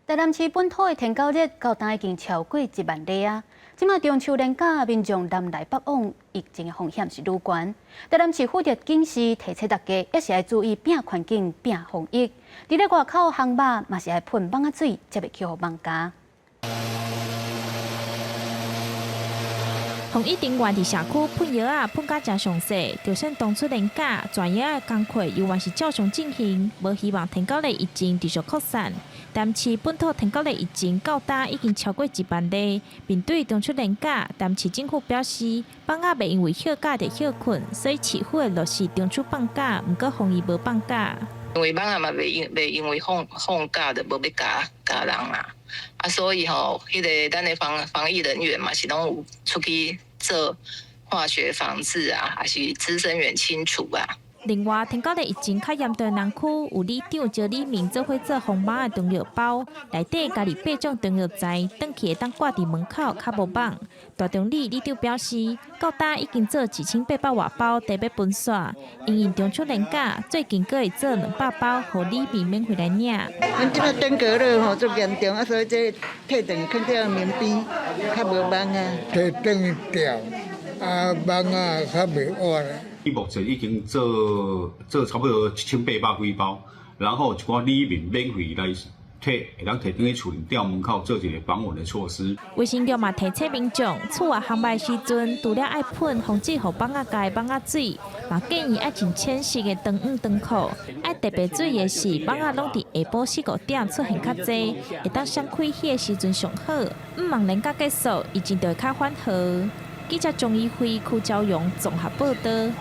台南市本土的天狗熱到今已經超過1萬例啊！這馬中秋連假，民眾南來北往，疫情的風險是愈懸。台南市負責警示提醒大家，也是愛注意拚環境、拚防疫。佇咧外口烘肉，嘛是愛噴蠓仔水，才袂去予蠓咬。防疫人員佇社區噴藥仔噴甲誠詳細，就算中秋連假，轉藥仔工課猶原是照常進行，無希望天狗熱疫情持續擴散。台市本土天狗熱疫情到今已經超過1萬例。面對中秋連假，台市政府表示，蠓仔袂因為歇假就歇睏，所以市府會落實中秋放假，毋過防疫無放假。因為蠓仔嘛袂因為放假就無欲咬咬人啦。啊，所以吼，彼个咱的防疫人員嘛是攏有出去做化學防治啊，抑是孳生源清除啊。另外，天狗熱疫情較嚴重的農區，有里長招里民做伙做防蠓的中藥包，內底加入八種中藥材，轉去會當掛佇門口，較無蠓。大中里里長表示，到今已經做1800外包，準備分煞。因應中秋連假，最近閣會做200包，予里民免費來領。阮這擺登革熱吼足嚴重，啊，所以這提轉去囥佇門邊，較無蠓啊。提轉去吊，啊，蠓仔較袂活。目前已經做差不多1800幾包，然後一寡里民免費來提，會當提轉去厝裡吊門口做一個防蚊的措施。衛生局嘛提醒民眾，厝外烘肉時陣，除了愛噴防止予蠓仔咬蠓仔水，嘛建議愛穿淺色的長毋長褲。愛特別注意的是，蠓仔攏佇下晡四五點出現較濟，會當閃開彼个時陣上好。毋望連假結束，疫情就會較緩和。記者鍾怡輝、柯昭榮綜合報導。